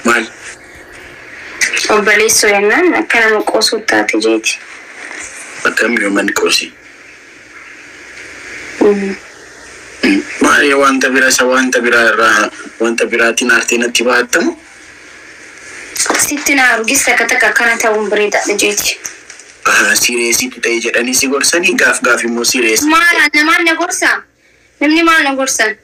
Maal? Obboleessoo jennaan akka nama qoosuu taate jeeti. Akkam yoo manni qoosi? Maali wanta bira isa wanta biraa irraa wanta biraatiin aartee natti baattamu? Sitti na argis takka takka akkana ta'uun bareedaadha jeeti. Seriousiitti ta'e jedhanii si gorsanii gaaf gaaf immoo serious. Maal namaan na gorsaa? Namni maal na gorsan?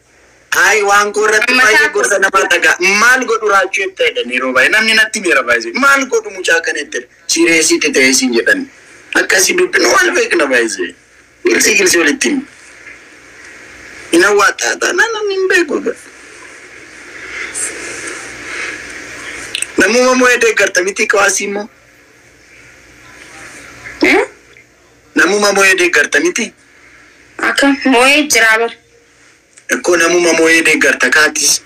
Ayi waan koo irratti baay'ee gorsa namaa dhagaa. Maal godhu raachuu itti jedhan yeroo baay'ee namni natti miira baay'ee. Maal godhu mucaa kana itti seriousiitti ta'e siin jedhan. Akkasii dubbinu wal beekna baay'ee. Gilsi gilsi walitti himi. Hin hawwataa namni hin beeku. Namuma moo'ee deeggarta miti kawaasii immoo. Namuma moo'ee deeggarta miti. Akka moo'ee jira bar. Ikkoo namuma moo'ee deeggarta kaatis.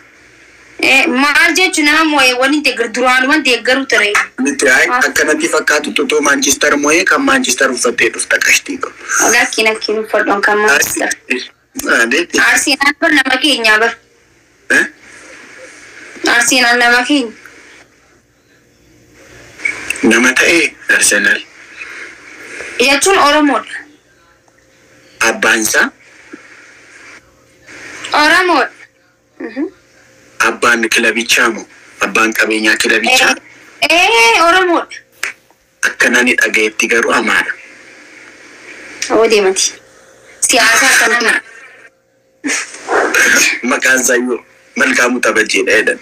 Maal jechuun nama moo'ee waliin deeggaru duraanuma deeggaru ture. Miti akkanatti fakkaatu totoo Maanchister moo'ee kan Maanchister uffattee dhufta qashtii qabu. Lakkiin akkiin uffadhuun kan Maanchister. Arsenal bar nama keenya bar. Arsenal nama keenya. Nama ta'e Arsenal. Jechuun Oromoodha. Abbaan isaa? Oromoodha. Abbaan kilabichaa moo? Abbaan qabeenyaa kilabichaa? Oromoodha. Akka nani dhagayetti garuu Amaara. Oo deemati. Siyaasa akkana. Maqaan isaa iyyuu Malkaamuu Tabajjeedha jedhan.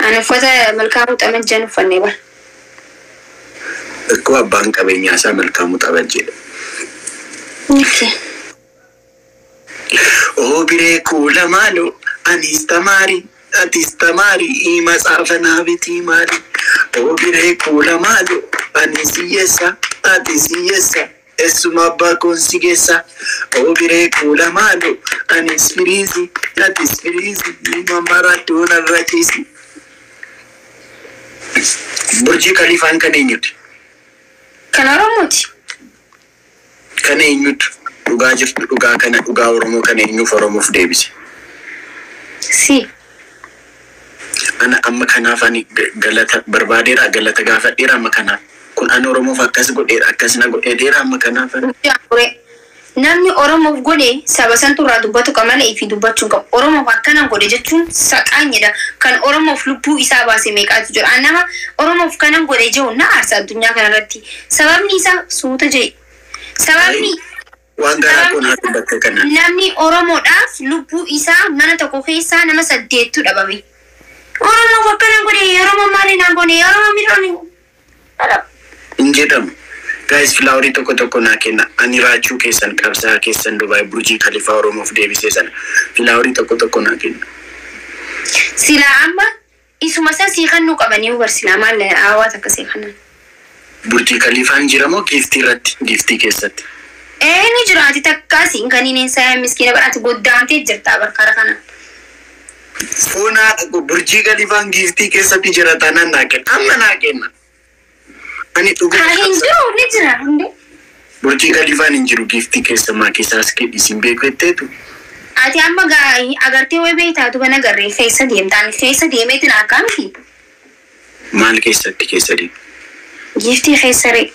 Ani uffata Malkaamuu Xamajjaan uffannee bara. Ikkoo abbaan qabeenyaa isaa Malkaamuu Xabajjeedha. Okay. Oo biree kuula maaloo anis tamaari atis tamaari matsaafa naa bitii maali. Oo biree kuula maaloo anis hiyyeessa atis hiyyeessa eessuma abbaa koon si geessa. Oo biree kuula maaloo anis firiizi atis firiizi mamaradduu narra ciisi. Burjii Kaliifaan kan eenyuti? Kan Oromooti. Kan eenyutu? Dhugaa jirtu dhugaa kana dhugaa Oromoo kan eenyuuf Oromoof deebise? Si. Ana amma kanaaf ani galata barbaadeera galata gaafadheera amma kanaaf. Kun ani Oromoof akkas godheera akkas na godheera amma kanaaf. Namni Oromoof godhe saba santu irraa dubbatu qaba malee ifii dubbachuu qabu. Oromoof akkana godhe jechuun saqaanyidha. Kan Oromoof lubbuu isaa baase meeqaatu jira. An nama Oromoof kanan godhe jiru na aarsa addunyaa kanarratti. Sababni isaa suuta jedhe. Sababni waan garaa kun haa dubbatte kana. Namni Oromoodhaaf lubbuu isaa mana tokko keessaa nama 8 dhabame. Oromoof akkana godhe, Oromoo maali naan godhe, Oromoo miidhaan. Hin jedhamu. Guys, flowerii tokko tokko naa kenna. Ani raachuu keessan qabsaa keessan Dubaay Burjii Kalifaa Oromoof deebisee sana. Flowerii tokko tokko naa kenna. Silaa amma isuma isa siikannuu qabanii hubar silaa maal hawaasa akka siikannan. Burjii Kalifaan jira moo giiftii irratti? Giiftii keessatti. Ni jiraati takkaa siin kan inni saa miskiina badhaatu goddaamtee jirta barkara kana. Foonaa Burjii Kalifaan giiftii keessatti jira taanaan naa kenna. Amma naa kenna. Ani dhugaa. Hin jiru ni jira hundi. Burjii Kalifaan hin jiru giiftii keessa maa keessaas isin beeku jetteetu. Ati amma agartee wayi beektaatu kana agarree keessa deemtaan keessa deemeetiin akkamti? Maal keessatti keessa deemu? Giiftii keessa ree.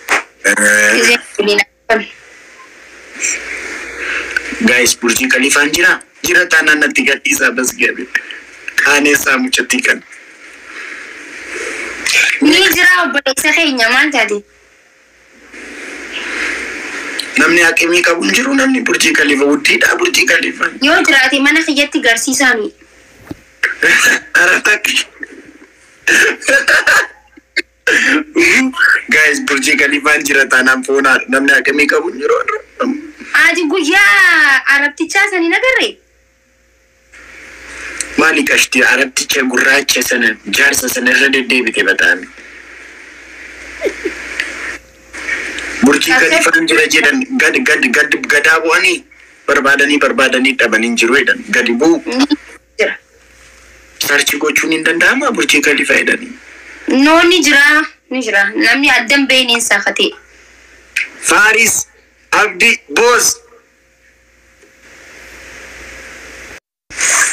Guys, Burjii Kalifaan jira? Jira taanaan natti gadhiisaa bas gabe. Qaaneessaa mucattii kana. Ni jira obboleessa keenya maal taate? Namni haqimii qabu hin jiru namni Burjii Kalifa wuddiidha Burjii Kalifa. Yoo jiraate mana kiyyatti garsiisaa mi? Ara takki. Guys, Burjii Kalifaan jira taanaan foonaadha. Namni haqimii qabu hin jiru. Ati guyyaa arabtichaa sanii nagarree? Maali qashtii arabticha gurraacha sana jaarsa sana irra deddeebite bataame. Burjii Kalifaan jira jedhan gad gad gad gadaa bu'anii barbaadanii barbaadanii dhabanii hin jiru jedhan gadi bu'u. Jira. Sarchi gochuun hin danda'ama Burjii Kalifaa jedhanii. No ni jira ni jira namni addan beeyniin saakatee. Faaris Abdi Boos.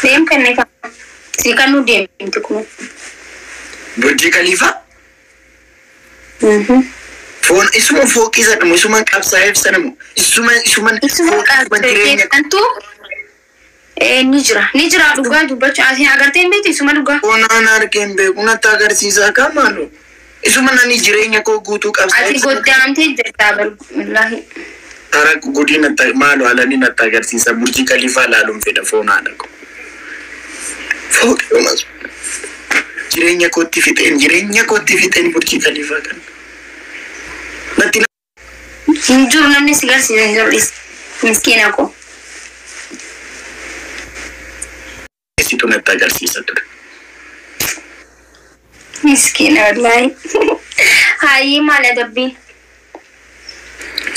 Deem kennee Si kan nu deemti kun. Burjii Khaliifaa? Foon isuma fooqii sanamo, isuma qabsaa'eef sanamo, isuma isuma Isuma fooqii jireenya. Qabsaa'eef ni jira. Ni jira, dhugaa dubbachuu asii agartee hin beektu, isuma dhugaa. Foonaan argee hin beeku, natti agarsiisaa kaa maaloo. Isuma nani jireenya koo guutuu Ati qabsaa'eef. goddaamtee jirtaa bar wallaahi. Tara gudii natti maaloo alanii natti agarsiisa, Burjii Khaliifaa laaluun fedha, foonaadha ko. Fooqii jireenya kootti fixeen, jireenya kootti fixeen Burjii Khaliifaa kana. Natti Hin jiru, namni si garsiisa hin jiru, dhis. Miskiina koo. Situ natti agarsiisa ture. Miskiina wallaahi. Hayyee, maal adabbiin?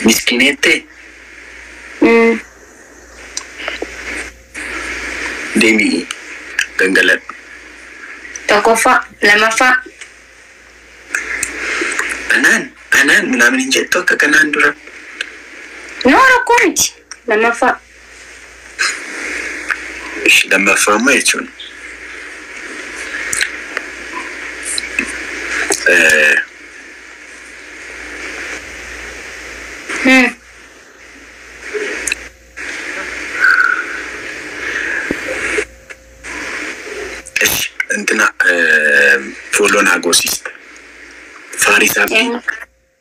Miskineettee deemii gangaladhu. Tokkoffaa, lamaffaa. Anaan anaan minaamin hin jettu akka kanaan dura. No, rakkoo miti. Lammaffaa. Ishi, lammaffaa immoo jechuun. Ishi, intina follow naa goosiste. Faaris Abdii.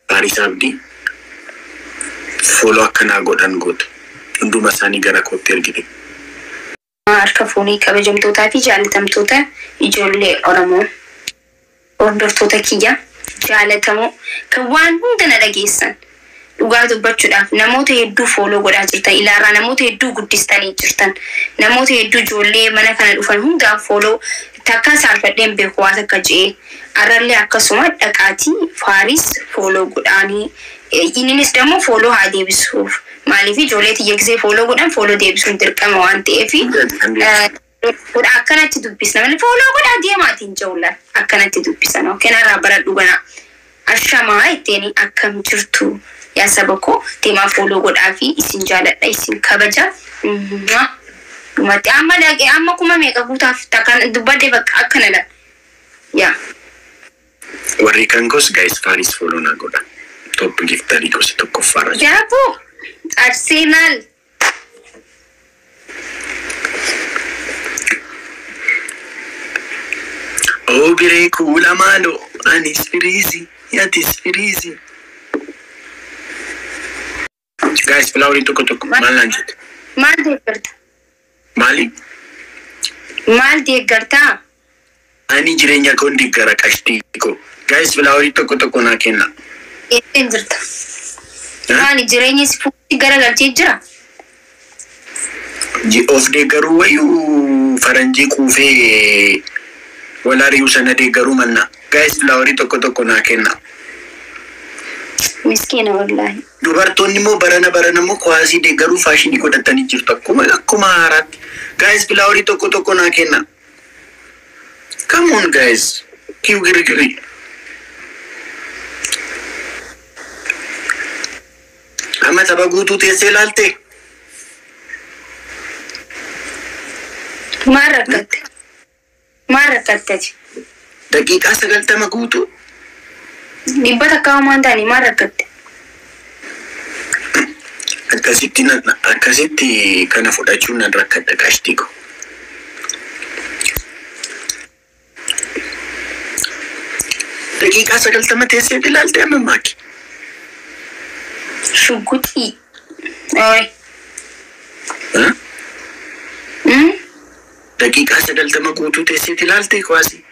Faaris Abdii. Follow akka naa godhan goote. Hunduma isaanii gara kootti ergite. Harka fuunii, kabajamtootaa fi jaalatamtoota ijoollee Oromoo, hordoftoota kiyya jaalatamoo kan waan hunda na dhageessan, dhugaa dubbachuudhaaf namoota hedduu follow godhaa jirtan, ilaarraa namoota hedduu guddistanii jirtan, namoota hedduu ijoollee mana kana dhufan hundaaf follow takka saalfadheen beeku waa takka je'ee, arrallee akkasuma dhaqaatii Faaris follow godhaanii, inninis ደግሞ follow haa deebisuuf. Maaliif ijoollee tiyya gisee follow godhan follow deebisuun dirqama waan ta'eef godha. Akkanatti dubbisna malee follow godhaa deemaatiin jawlan akkanatti dubbisan kanarraa baradhu gana. Ashamaa ittiin, akkam jirtu yaa saba koo? Deemaa follow godhaa fi isin jaaladha, isin kabaja. Dhumatti amma dhaqee amma 5000 guutaaf takkan dubbadde bakka akkana dha yaa. Warri kan koos guys, Faaris follow naa godha. Top giftarii gosa tokkoffaarra jira. Jaaboo Arsenal. Oo biree kuula maaloo, anis firiizi, atis firiizi. Guys, flowerii tokko tokko maal naan jette? Maal deeggarta? Maali? Maal deeggartaa? Ani jireenya koon deeggara, qashtii koo. Guys, flowerii tokko tokko naa kenna. Eesseen jirta? Maali, jireenya si fuutti garagalchee jira? Of deeggaruu wayyuu faranjii quufee wal ari'uu sana deeggaruu mannaa. Guys, flowerii tokko tokko naa kenna. Miskiina wallaahi. Dubartoonni immoo barana barana immoo kuwaasii deeggaruu faashinii godhatanii jirtu akkuma haaraatti. Guys, flowerii tokko tokko naa kenna. Come on guys. Kiu girgiri. Amma tapha guutuu teessee ilaalte? Maal rakkatte? Maal rakkatte ati? Daqiiqaa 90 guutuu? 100 homaa hin taane, maal rakkatte? Akkasitti kana fudhachuun nan rakkadha, qashtii ko. Daqiiqaa 90 teessee ilaalte amma maaki? Shugguxii. Ooy. Daqiiqaa 90 guutuu teessee ilaalte kuwaasii?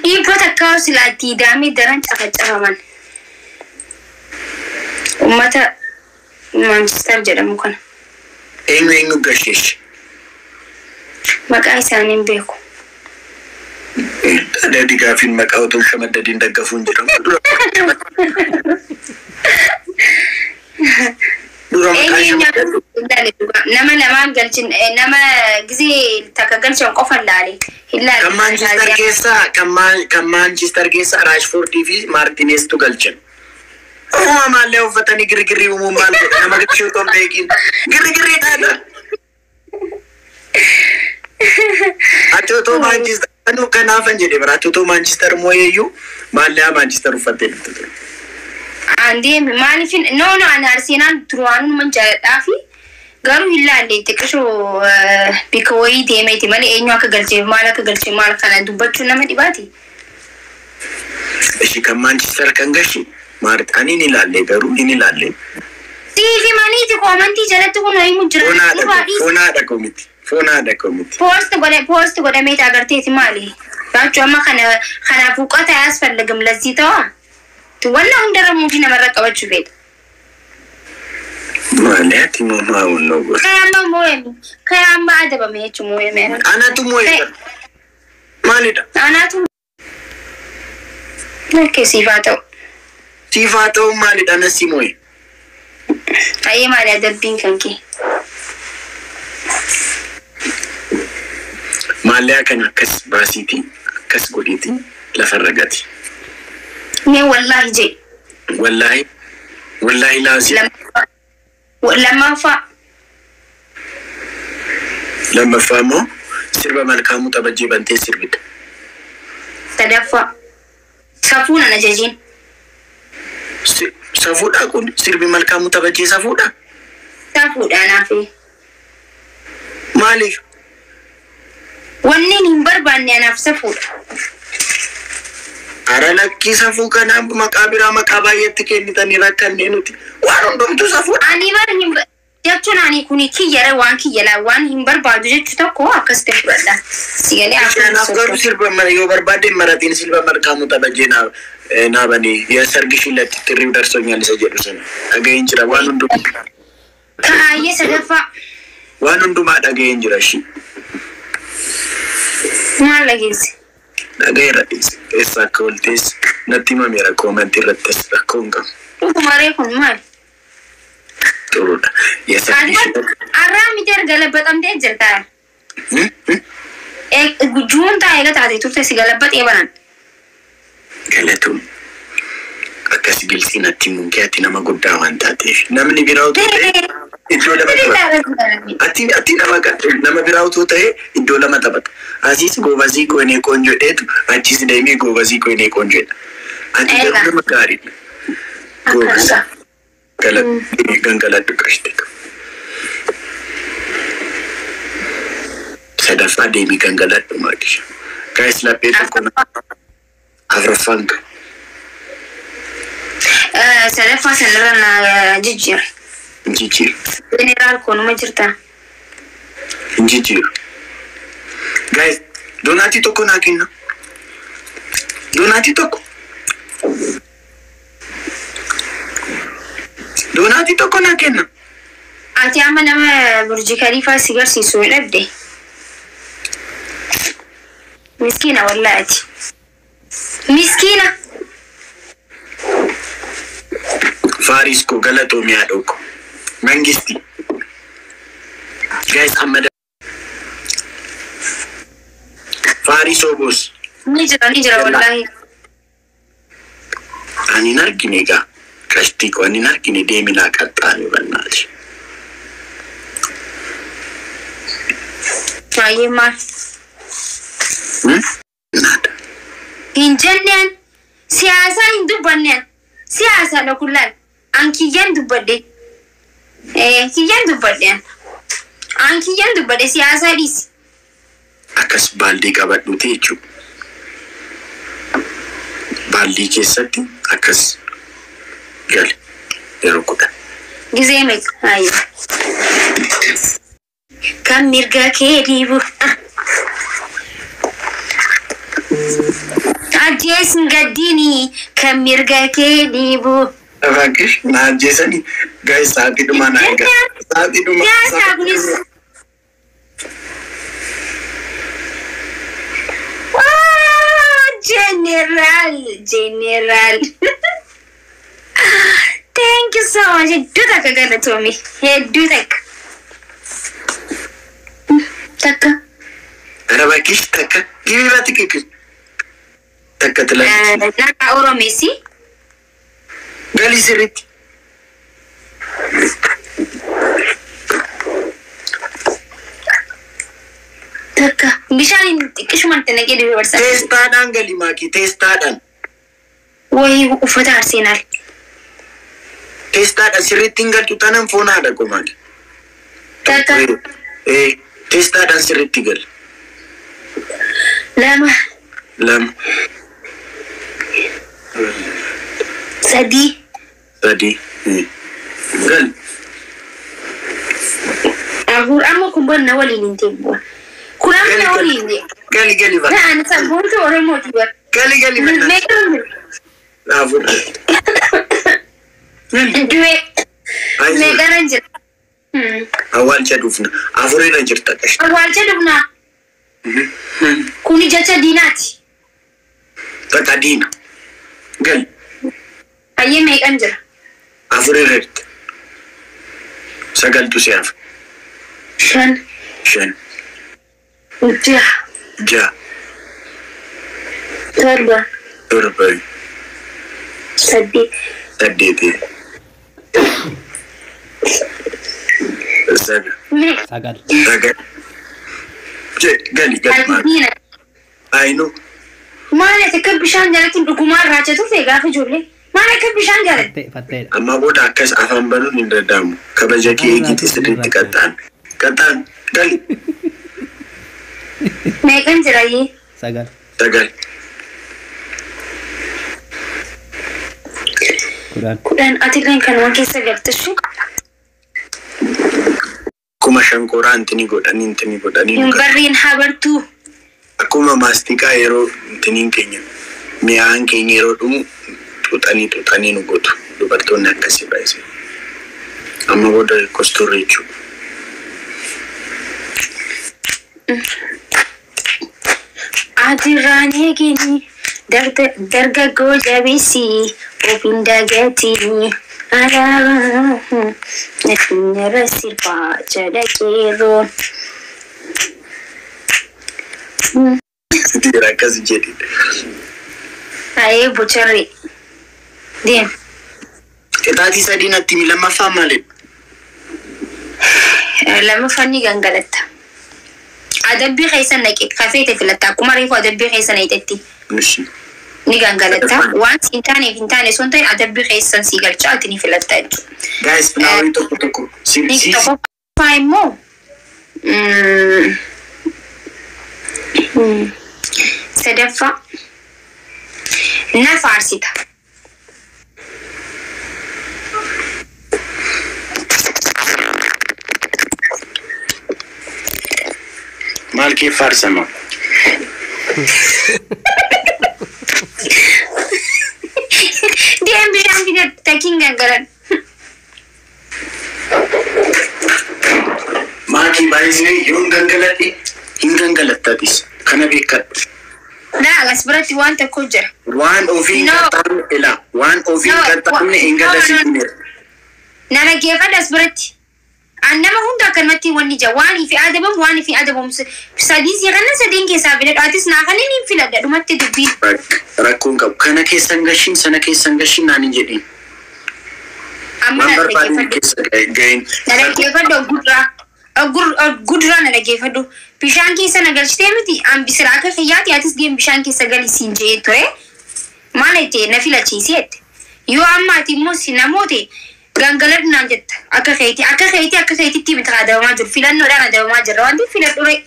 100 silaatti daamee daran cafacafaman. Uummata Maanchister jedhamu kana. Eenyu eenyu gasheesh? Maqaa isaanii hin beeku. Dadi gaafiin maqaa otoo shamaddadiin daggafuu hin jedhamu. Dura maqaa Eenyu shamaddadu. Nama lamaan galchin, nama gisee takka galchan qofa laale. Hin laale. Kan Maanchister keessaa Raashfordii fi Maartineeztu galchan. Uumaa maallee uffatanii girgirrii uumuun maal godha, nama galchuu otoo hin beekin. Girgirrii taata. Ati otoo Maanchister anu kanaafan jedhe bara ati otoo Maanchister moo'eeyyuu maalliyaa Maanchister uffattee dhufte ture. An deeme maaliif no, ani Arsenaal duraanuman jaaladhaa fi garuu hin laalle xiqqishoo bika wayii deemeeti malee eenyu akka galcheef maal akka galcheef maal kana dubbachuun nama dhibaati. Ishi kan Maanchister kan gashi maal ani hin ilaalle garuu hin ilaalle. Siif himaniiti koomantii jalatti kun himu jira. Foon haadha koo miti. Foon haadha koo miti. Post godhe post godhameeti agarteeti maali? Raachuu amma kana kanaaf uqata ያስፈልግም ለዚህ ተዋ wanna hundarra muudii namarra qabachuu fedha. Maali ati moo maawun noo godhe? Kan amma moo'ame kan amma adabame jechuun moo'ame. Anatu moo'e. Maalidha? Anaatu Lakkee siif haa ta'u. Siif haa ta'u maalidha anas si moo'e? Ayyee maali adabbiin kan kee? Maalliyaa kana akkas baasiitii akkas godhiitii lafarra gati. Mee wallaahi jee. Wallaahi wallaahi laazim. Lammaffaa. Lammaffaa immoo sirba Malkaamuu Xabajjii bantee sirbita. Sadaffaa. Safuu nan ajajiin. Safuudha kun sirbi Malkaamuu Xabajjii safuudha. Safuudha naafi. Maaliif? Wanneen hin barbaanne anaaf safuudha. Ara lakkii safuu kanaan maqaa biraa maqaa baay'eetti kennitanii rakkannee nuti waan hundumtuu safuudha. Ani bar hin jechuun ani kuni kiyyara waan kiyya waan hin barbaadu jechuu tokko akkas ta'e fudhadha. Si galee Kanaaf garuu sirba yoo barbaadde maratiin sirba Malkaamuu Xabajjee naa banii የሰርግሽ ዕለት ጥሪው ደርሶኛል isa jedhu sana dhaga'een jira waan hundumaa. Kaayyee sadaffaa. Waan hundumaa dhaga'een jira ishii. Maal dhageesse? Dhaga'eera dhiise. Eessa akka ooltees natti himameera koomantii irrattis rakkoo hin qabu. Dhugumaree kun maal? Xuruudha. የሰርግሽ Arraa miti erga labbaxamtee jirta. Juun taa'ee eega taate turte si galabbaxee banan. Galatuun akkas gilsii natti himuun kee ati nama guddaa waan taateef namni biraa otoo ta'e iddoo lama taphata. Ati nama nama biraa otoo ta'e iddoo lama taphata. Asiis goobazii koonee qoonjoo dheetu achis deemee goobazii koonee qoonjoodha. Ati garuu nama gaariidha. Goobaz. Gangaladhu qashte. Sadaffaa deemii gangaladhu maakisha. Gaayis laphee tokko afuraffaan qabu. Sadaffaa sanarra na jijjiira. Jijjiiru. Jeneraal koonuma jirta. Jijjiiru. Guys, doonaatii tokko naa kenna. Doonaatii tokko. Doonaatii tokko naa kenna. Ati amma nama Burji Khaliifaa si garsiisu hin dhabde. Miskiina wallaahi ati. Miskiina. Faaris koo galatoomi haadha koo. Mangisti. Guys, amma Faaris Obos. Ni jira ni jira wallaahi. Ani hin argine egaa. Qashtii koo ani hin argine deemi naa qaxxaame bannaati. Baay'ee maal? Naada. Hin jenneen siyaasaa hin dubbanneen siyaasaadha kun laal an kiyyaan dubbadhe kiyyaan dubbadhe an kiyyaan dubbadhe siyaasaa dhiisi. Akkas baaldii qabadhuuti jechuudha. Baaldii keessatti akkas gale yeroo 10. Gizee meeqa? Hayyee. Kan mirga kee dhiibu. Ajjeesin gaddiini kan mirga kee dhiibu. Fakkish na ajjeesanii gaa'e sa'aatii dhumaa na eega. Sa'aatii dhumaa. Siyaasaa kunis. General, General. Thank you so much. Hedduu takka galatoomi. Hedduu takka. Takka. ኧረ እባክሽ takka ግቢ በትክክል takka ትላለች። Naqa Oromeessi. Galii sirriitti. Takka bishaan xiqqishuma itti naqee dibee barsaa. Teestaadhaan gali maakii teestaadhaan. Wayii uffata Arseenaal. Teestaadhaan sirriitti hin galchu taanaan foon haadha koo maakii. Takka. Teestaadhaan sirriitti gali. 2. 2. 3. 3. Gali. 4 amma kun banna waliin hin teebbu'a. Kun amma Gali waliin gali. Gali gali bakka. Na'an sabboontu Oromooti bara. Gali gali bakka. Meeqa 4. Gali. Du'e. Ayizoo. Meeqarra jira? Awwaalcha dhufna. 4 irra jirta qashti. Awwaalcha dhufna. Kuni jecha diinaati. Bakka diina. Gali. Hayyee meeqan jira? 4 irra jirta. 9tu si hafa. 5. 5. 6. 6. 7. 7. 8. 8. 9. 9. 9. Gali gali maal. Diina. Ayinoo. Maal ati akka bishaan jalatti dhugumaan raacha turte gaafa ijoollee? Maal akka bishaan jalatti? Fattee fatteedha. Amma booda akkas afaan banuun hin danda'amu. Kabaja kee eegite sirriitti qaxxaan. Qaxxaan gali. Meeqan jira yee? 9. 9. 10. 10 ati kan kanuma keessa galteshi. 5,000 koraa intini godhanii intini godhanii nu Hin qabu. barriin haa bartuu. Akkuma maastiqaa yeroo intiniin keenya mi'aan keenya yeroo dhumu xuuxanii xuuxanii nu gootu. Dubartoonni akkasii baay'ise. Amma booda kostorri jechuudha. Atirraan eegini dargaggoo jabeessi ofiin dagatini alaabaa addunyaarra sirbaa jedha qeerroon. Jira akkas jedhi. Ayee bocharri deem. Qixaatii sadii natti himi lammaffaan maalidha? Lammaffaan ni gangalatta. Adabbii keessa naqe kafeete filatta akkuma reefu adabbii keessa naqxetti Mishi. ni gangalatta. Waan si hin taaneef hin taane sun ta'e adabbii keessan si galcha ati ni filatta jechuudha. Guys, filaaworii tokko tokko. Si Ni si tokkoffaa immoo sadaffaa na faarsita. Maal kee faarsama? Deem bishaan fidadhu takkiin gangalan. Maakii baay'isnee yoon gangaladhe hin gangalattatis. Kana beekadhu. Laal as biratti waan tokko jira. Waan ofii hin No. qaxxaamne ilaa. Waan ofii hin No. qaxxaamne hin No, no. gadasiifne. Na dhaggeeffadhu as biratti. An nama hunda akkanumatti wanni jira. Waan ifi adabamu waan ifi adabamu. Sadii si kana sadiin keessaa filadhu. Atis naa kanneen hin filadha dhumatti dubbiin. Rakkoon qabu. Kana keessan gashiin sana keessan gashiin naan hin jedhin. Amma Waan na barbaadne dhaggeeffadhu. keessa gahin. Na dhaggeeffadhu ogguduraa. Ogguduraa na dhaggeeffadhu. Bishaan keessa na galchitee miti. An bisira akka kiyyaati atis deem bishaan keessa gali siin jedhee ture. Maal jette na filachiisee jette. Yoo amma ati immoo si namoote gangaladhu naan jetta. Akka keeti akka keeti akka keetitti miti adabamaa jiru. Filannoodhaan adabamaa jirra waan ta'eef filadhu ree.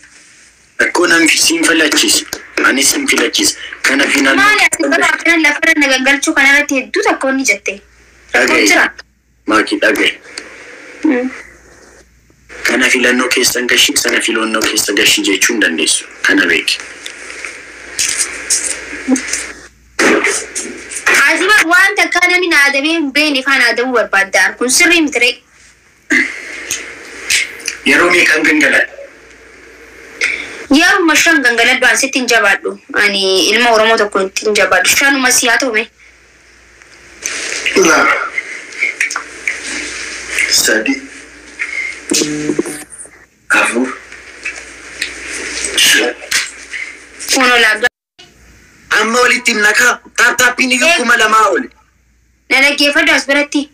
Rakkoon an siin filachiisa. Anis siin filachiisa. Kana filannoo. Maali ati bara akkana lafarra na gangalchuu kanarratti hedduu takka wanni jette. Rakkoon Dhaga'i. jira. Maakii dhaga'i. Kana filannoo keessan gashii sana filannoo keessa gashii jechuu hin dandeessu. Kana beeki. Ati bara waan takkaa namni na adabee hin beekne faana adabuu barbaadda. Kun sirrii miti ree. Yeroo meeqan gangaladha? Yeruma 5 gangaladhu an sitti hin jabaadhu. Ani ilma Oromoo tokko itti hin jabaadhu. 5 si haa ta'u mee. 2 3 4 5. Kun olaa Amma walitti himna kaa. Taaptaappiin iyyuu 2000 oli. Na dhaggeeffadhu as biratti.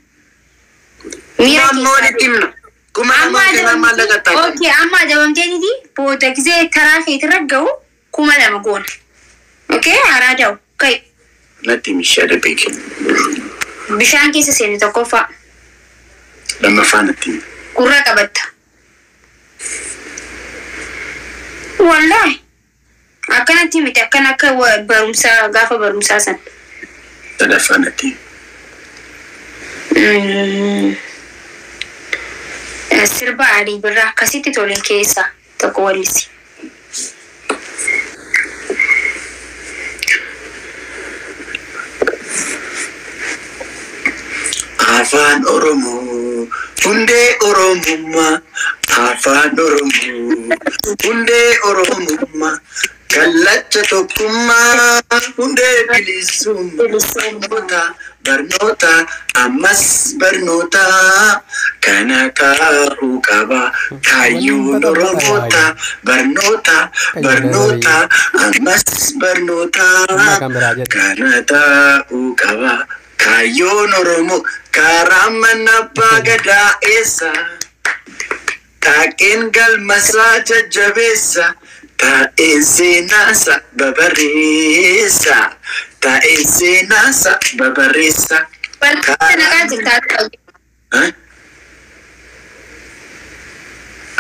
Miira Amma walitti keessaa himna. 2000 kanaa maallaqa taatan. Okay, amma adabamteetiti booda gisee taraa keetirra ga'u 2000 goona. Okay, haaraa da'u. Kai Natti mishee adabbii kennu. Bishaan keessa seeni tokkoffaa. Lammaffaa natti himi. Gurra qabatta. Wallaahi. Akkanatti miti akkana akka barumsaa gaafa barumsaa san. Sadaffaa natti himi. Sirba Alii Birraa akkasitti tole keessaa tokko wallisi. Afaan Oromoo hundee Oromummaa, Afaan Oromoo hundee Oromummaa, kallacha tokkummaa, hundee bilisummaa, barnoota, barnoota, ammas barnoota, kana kaa'uu qaba kaayyoon Oromoota, barnoota, barnoota, ammas barnoota, kana ta'uu qaba kaayyoon Oromoo. Karaa mana abbaa gadaa eessa? Taaqeen galmasaa jajjabeessa. Taa'een seenaasa babarreessa. Taa'een seenaasa babarreessa. Barnoota naqaa jirtaa.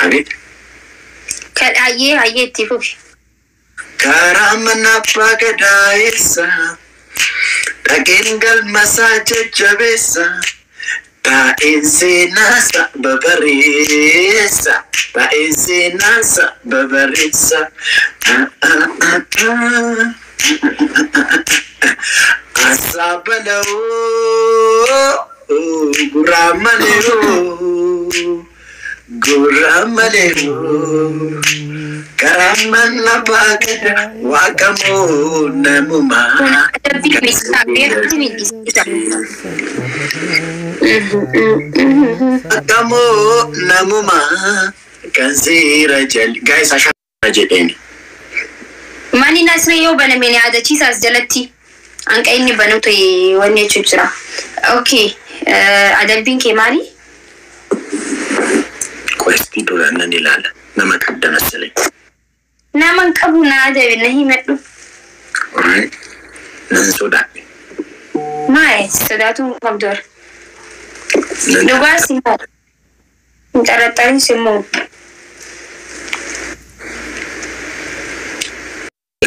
Abeet. Kan hayyee hayyee itti fufi. Karaa mana abbaa gadaa eessa? Dhaqeen galmasaa jajjabeessa. Taa'een seenaasa babarreessa. Taa'een seenaasa babarreessa. Asaabala'oo gurraa maleeroo gurraa maleeroo karaa mana abbaa gadaa waaqa moo namumaa. Kun adabbii miti beektu miti. Akkamoo namumaa kan seera jal gaa'isa shara jedheeni. Manni Nasree yoo baname ni yaadachiisaas jalatti hanqa inni banu ta'e wanni jechuun jira. Okay, adabbiin kee maali? Questii duraan nan ilaala. Nama qabda masalai. Nama hin qabu na adabe na himadhu. Alright. Nan sodaadhe. Maali sodaatu hin qabdu hora. Nan Dhugaas immoo hin xaraxaris immoo.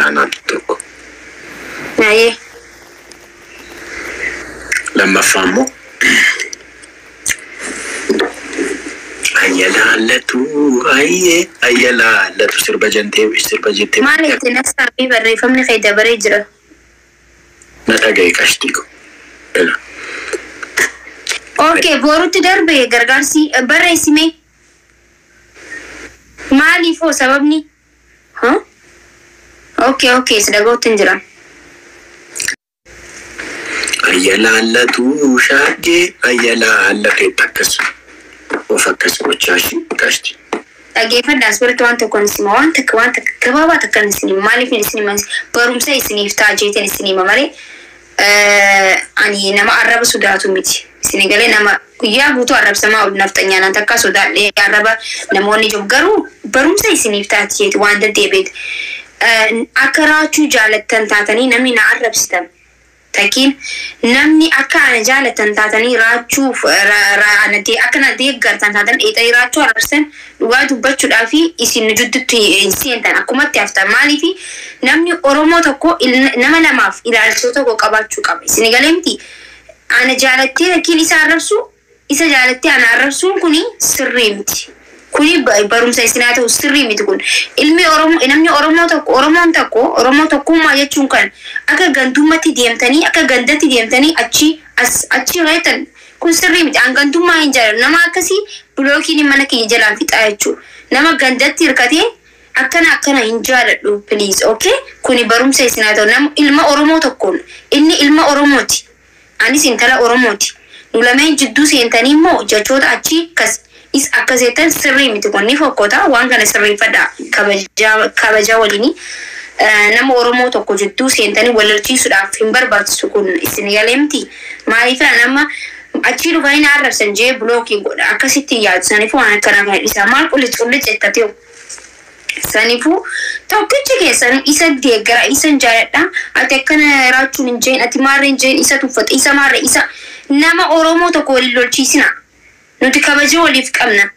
Aanaan tokko. Naayee. Lammaffaa immoo ayyalaallatu ayyee ayyalaallatu sirba jentee sirba jettee. Maal itti nafsaa fi barreeffamni kee dabaree jira. Na dhaga'i qashtii ko. Ela. Okay, borutti darbe gargaarsi barreessime. Maaliifoo sababni? Huh? Okay, okay, si dhaga'utti hin jira. Ayyalaallatu shaggee ayyalaallatu akkas of akkas gochaa ishii qashtii. Dhaggeeffadhaa as biratti waan tokko isin hima waan takka waan takka gabaabaa takka isin hima maaliif isin hima barumsa isiniif ta'a jeeteen isin hima malee ani nama arraba sodaatu miti. Isin galee nama guyyaa guutuu arrabsamaa ol nafxanyaa naan takka sodaadhee arraba namoonni jiru garuu barumsa isiniif taati jeeti waan deddeebi'eeti. Akka raachuu jaalattan taatanii namni na arrabsitan. Takkiin namni akka ana jaalatan taatanii raachuuf akka na deeggartan taatan dheexanii raachuu arrabsan dhugaa dubbachuudhaa fi isin nu jidduutti hin seentan akkumatti haftan maaliif namni Oromoo tokko nama lamaaf ilaalcha tokko qabaachuu qaba. Isin galee miti ana jaalattee takkiin isa arrabsu isa jaalattee ana arrabsuun kuni sirrii miti. Kuni barumsa isin haa ta'u sirrii miti kun. Ilmi Oromoo namni Oromoo tokko Oromoon tokko Oromoo tokkummaa jechuun kan akka gandummaatti deemtanii akka gandatti deemtanii achi as achi reetan kun sirrii miti. An gandummaa hin jaalladhu. Nama akkasii bilookiin mana kiyya jalaan fixaa jechuudha. Nama gandatti hirkatee akkana akkana hin jaalladhu please okay. Kuni barumsa isin haa ta'u. Nama ilma Oromoo tokkoon inni ilma Oromooti. Anis intala Oromooti. Nu lameen jidduu seentanii immoo jechoota achi kas is akkas jettan sirrii miti kun ni fokkota waan kana sirreeffadha kabajaa kabajaa waliini. Nama Oromoo tokko jidduu seentanii wal lolchiisuudhaaf hin barbaachisu kun isin galee miti. Maaliif nama Achii dhufanii na arrabsan jee block godha. Akkasitti yaadu. Saniifuu waan akkanaa kana dhiisaa. Maal qullic qullic jettatee saniifuu tokkichi keessan isa deeggara, isa jaaladha. Ati akkana raachuun hin jeen, ati maarree hin jeen, isa tuffata, isa maarree, isa nama Oromoo tokko waliin lolchiisina. Nuti kabaja waliif qabna.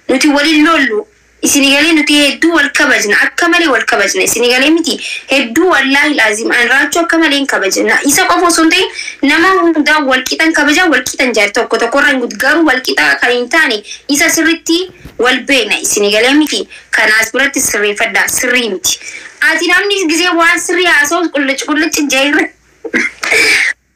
Nuti waliin lollu. Isin galee nuti hedduu wal kabajna. Akka malee wal kabajna. Isin galee miti hedduu, wallaahi laazim, an raachuu akka malee hin kabajna. Isa qofa osoo hin ta'in nama hundaa wal qixan kabaja, wal qixan jaal, tokko tokkorra hin gudu, garuu wal qixa kan hin taane isa sirritti wal beekna. Isin galee miti, kanaas biratti sirreeffadha, sirrii miti. Ati namni gisee waan sirrii haasa'u qullic qullic jeerra.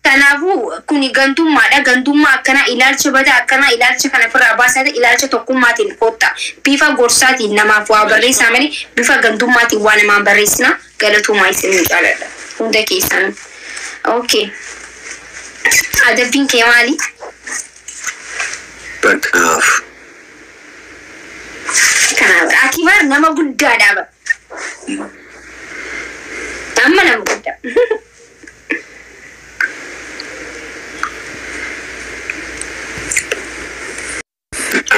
Kanaafuu kuni gantummaadha. Gantummaa akkanaa, ilaalcha badaa akkanaa, ilaalcha kana ofirraa baasaa, ilaalcha tokkummaatiin kottaa. Bifa gorsaatiin namaaf waa barreessaa malee bifa gantummaatiin waa namaan barreessina. Galatuumaa, isin jaaladha. Hunda keessan. Okay. Adabbiin kee maali? Bakkaaf. Kanaaf ati bar nama guddaadha bar. Amma nama guddaa.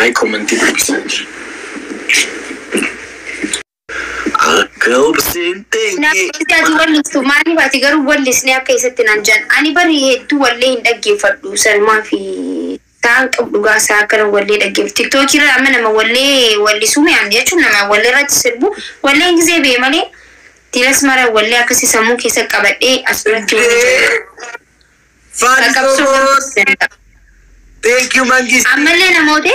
Ay, comment dubbisaa jira. Akka obseen teenye. Namni ati wallistu maaliif, ati garuu wallisnee akka isatti naan jedhan, ani bari hedduu wallee hin dhaggeeffadhu, salmaa fi ta'an qabu dhugaa isaa akkana wallee dhaggeeffatu. TikTokii irra amma nama wallee wallisuu mi'aan jechuun nama wallee irratti sirbu walleen gisee bee malee tiras mara wallee akkasii sammuu keessa qabadhee as biratti wallee Faanisoo. Thank you, Mangisti. Ammallee namoota